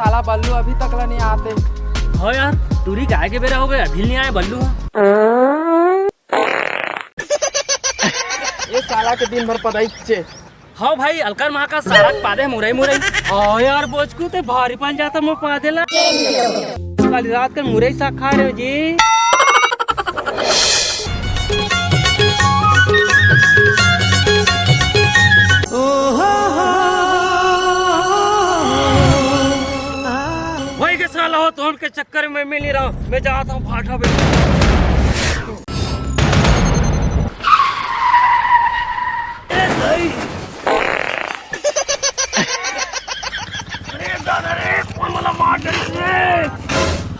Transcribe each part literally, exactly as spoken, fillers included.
साला बल्लू अभी तक ला नहीं आते। हो यार, टूरी काय के बेरा हो गए, अभी नहीं आए बल्लू। ये साला के दिन भर पदाइचे। हाँ भाई, अलकर माँ का सारा पादे मुरई मुरई। हाँ यार बोचकू, ते भारी पन जाता मोर पादे ला। काली रात कर मुरई साग खा रहे हो जी। वही के साला हो, तो उनके चक्कर में मिल नहीं रहा। मैं जाता हूँ भाटा पे। अरे दादा रे, कौन वाला मार दे रे?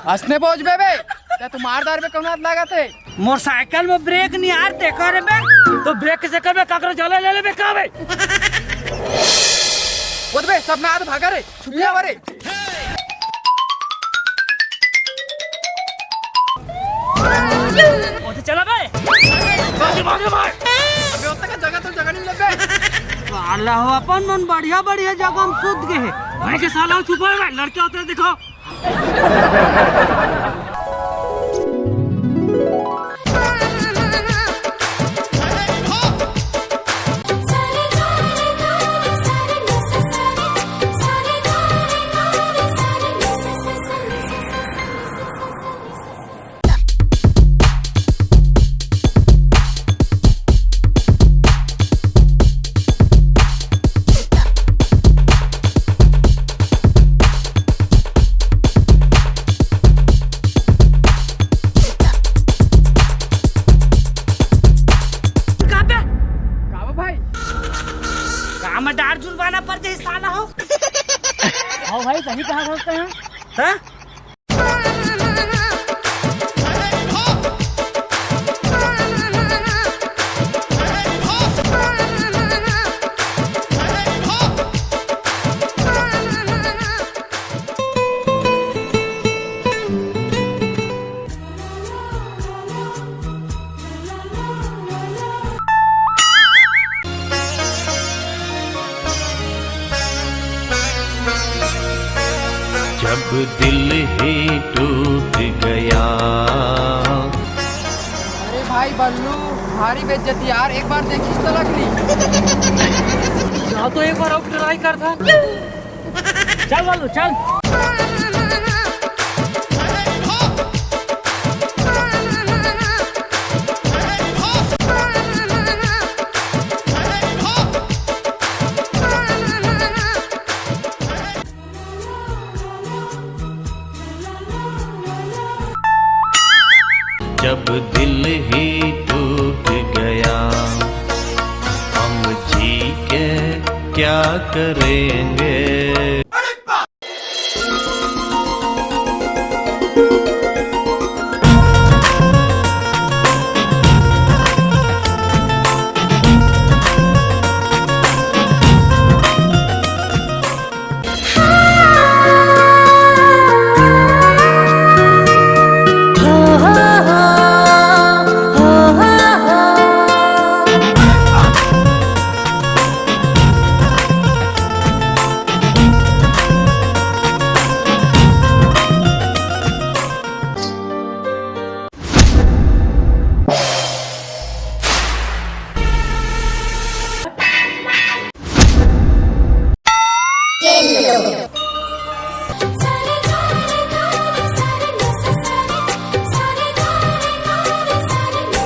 हंसने पहुंच बे बे, क्या तू मार दार पे कौन हाथ लगा थे? मोटरसाइकिल में ब्रेक नहीं यार, देखा रे बे। तो ब्रेक कैसे करबे, काकरो जला ले लेबे का बे? वो तो बे, सब ना हाथ भागा रे, छुपिया रे। ओ तो चला बे। भागे, भागे, भागे। अबे, ओतका जगह तो जगह नहीं मिले बे। साला हो, अपन मन बढ़िया, बढ़िया जगह में सुत गए हैं। भाई के साला हो, छुपा है, लड़के होते हैं, देखो। का बे? का बा भाई? का में डार जुलवाना पड़ जाए साला हो? हाँ भाई, सही कहा था उसने। हाँ? जब दिल ही टूट गया। अरे भाई बल्लू, भारी बेइज्जती यार, एक बार देखिस तो लगली। जा तो एक बार और ट्राई कर था। चल बल्लू, चल। जब दिल ही टूट गया, हम जी के क्या करेंगे?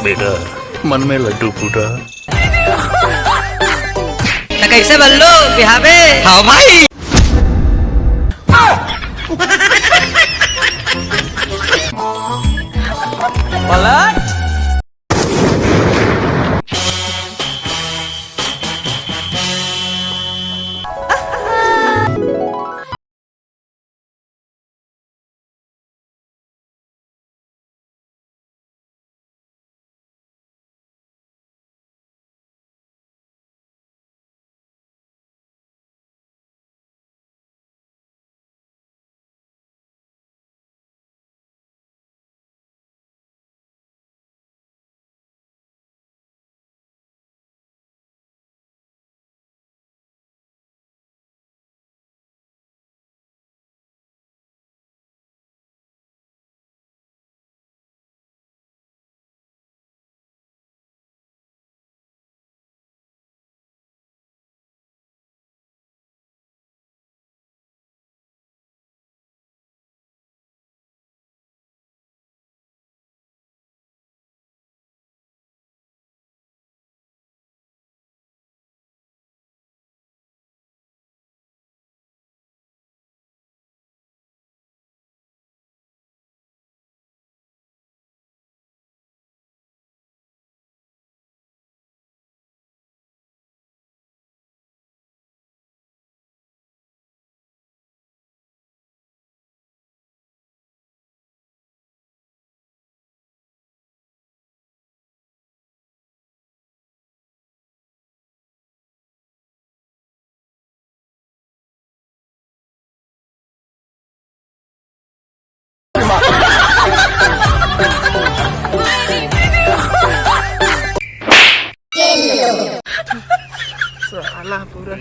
बेटा, मन में लड्डू फूटा। त कैसे बल्लू बिहावे? हाँ भाई। पलट। साला पूरा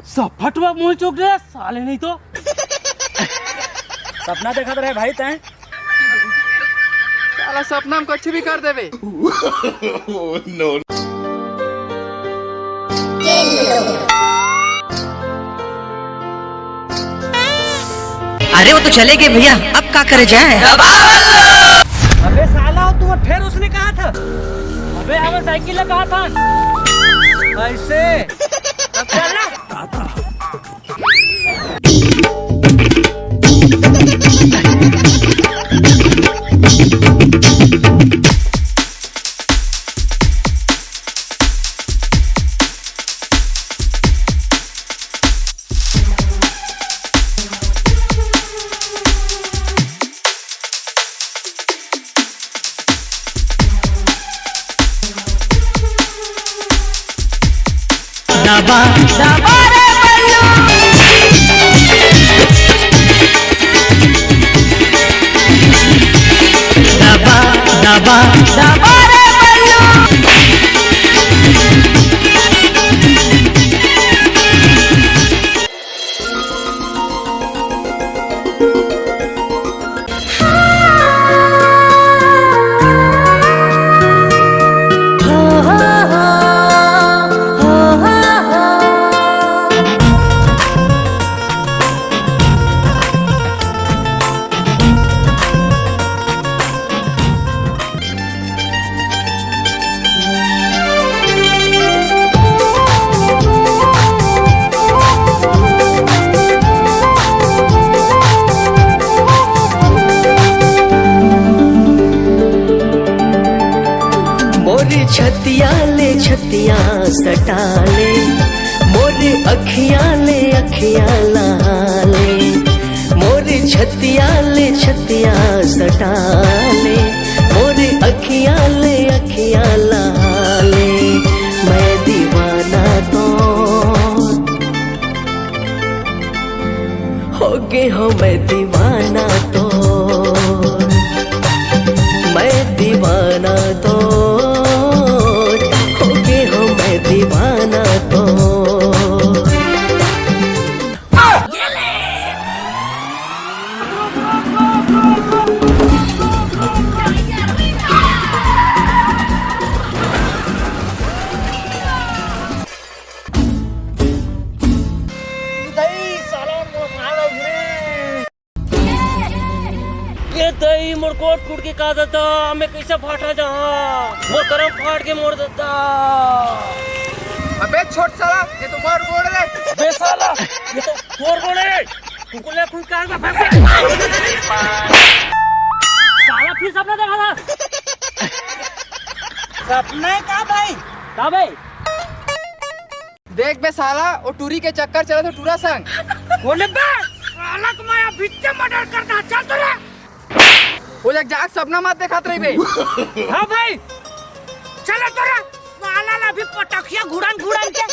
सफटवा मुंह चोक दे साले, नहीं तो। सपना देखत रहे भाई तैं। साला सपना में कुछ भी कर देवे। अरे वो तो चले गए भैया, अब का करे जाए। अबे साला, तुम फिर उसने कहा था। अबे हमें साइकिल लगा था। ऐसे। अब चल ना। दबा, दबा रे बल्लू। दबा, दबा, दबा रे बल्लू। मोर छतिया ले छतिया सटा ले, मोर अखिया ले अखिया लहा ले, मोर छतिया ले छतिया सटा ले, मोर अखिया ले अखिया लहा ले, मैं दीवाना तो हो गे हो मैं दीवाना तो, मैं दीवाना तो, हो गे हो मैं दीवाना तो। ये दई मोर गोड़ टूट के का दादा, मैं कैसे फाटा जहाँ मोर करम फाट के मोर दादा। अबे छोट साला, ये तो मोर गोड़ रे। बे साला, ये तो तोर गोड़ रे। कुकुले कुल काल में फंस गए। साला फिर सपना देखा था। सपना है का भाई? का भाई? देख बे साला, वो टूरी के चक्कर चला तो टूरा संग। बोले बे, साला को मैं अभी से मर्डर करना, चल तो रे। वो एक जाग सपना मत देखत रही बे। हाँ भाई, चलो तो रे, साला ला भी पटखिया घुड़न घुड़न के।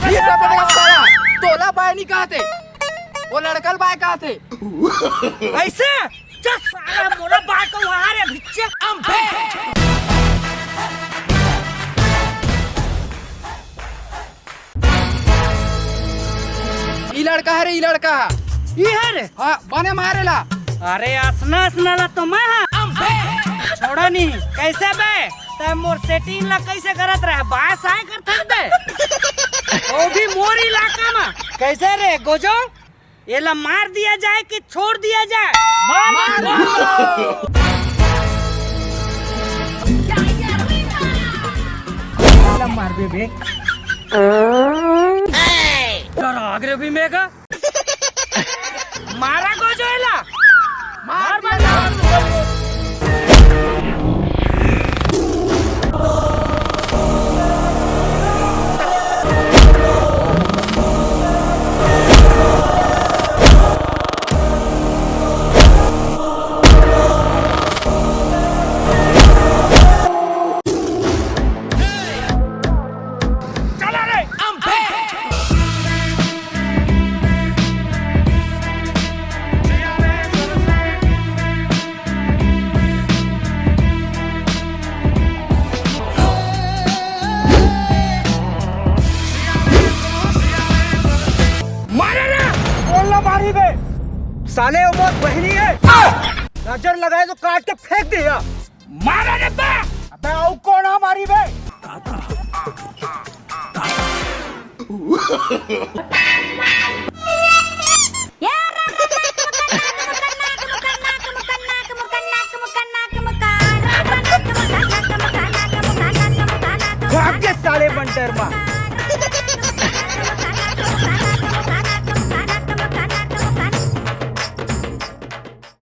ये सब बड़ा साला, तोला बाय नहीं कहते, वो लड़कल बाय कहते। ऐसे? चल साला, मोला बाय को वहाँ रे भिच्चे। ई लड़का है रे, ई लड़का है। ई है रे? हाँ, बने मारे ला। अरे असना असना ला तो मैं हाँ। छोड़ा नहीं, कैसे बे? तै मोर सेटिंग ला कैसे करत रहे? बाय साय कर थक दे। वो भी मोर इलाका में। कैसे रे गोजो? ये ला मार दिया जाए कि छोड़ दिया जाए? मार मार दो। मार दे बे। डरा गए भी मैं का? मारा गोजो एला। मार, मार, मार। चला रे। मारे रे। कोन ला मारी बे? साले, वो मोर बहिनी हे। नजर लगाए तो काट के फेंक दे या। मारे रे बे। अबे, अउ कोन हा मारी बे? भाग के साले बंदर मा।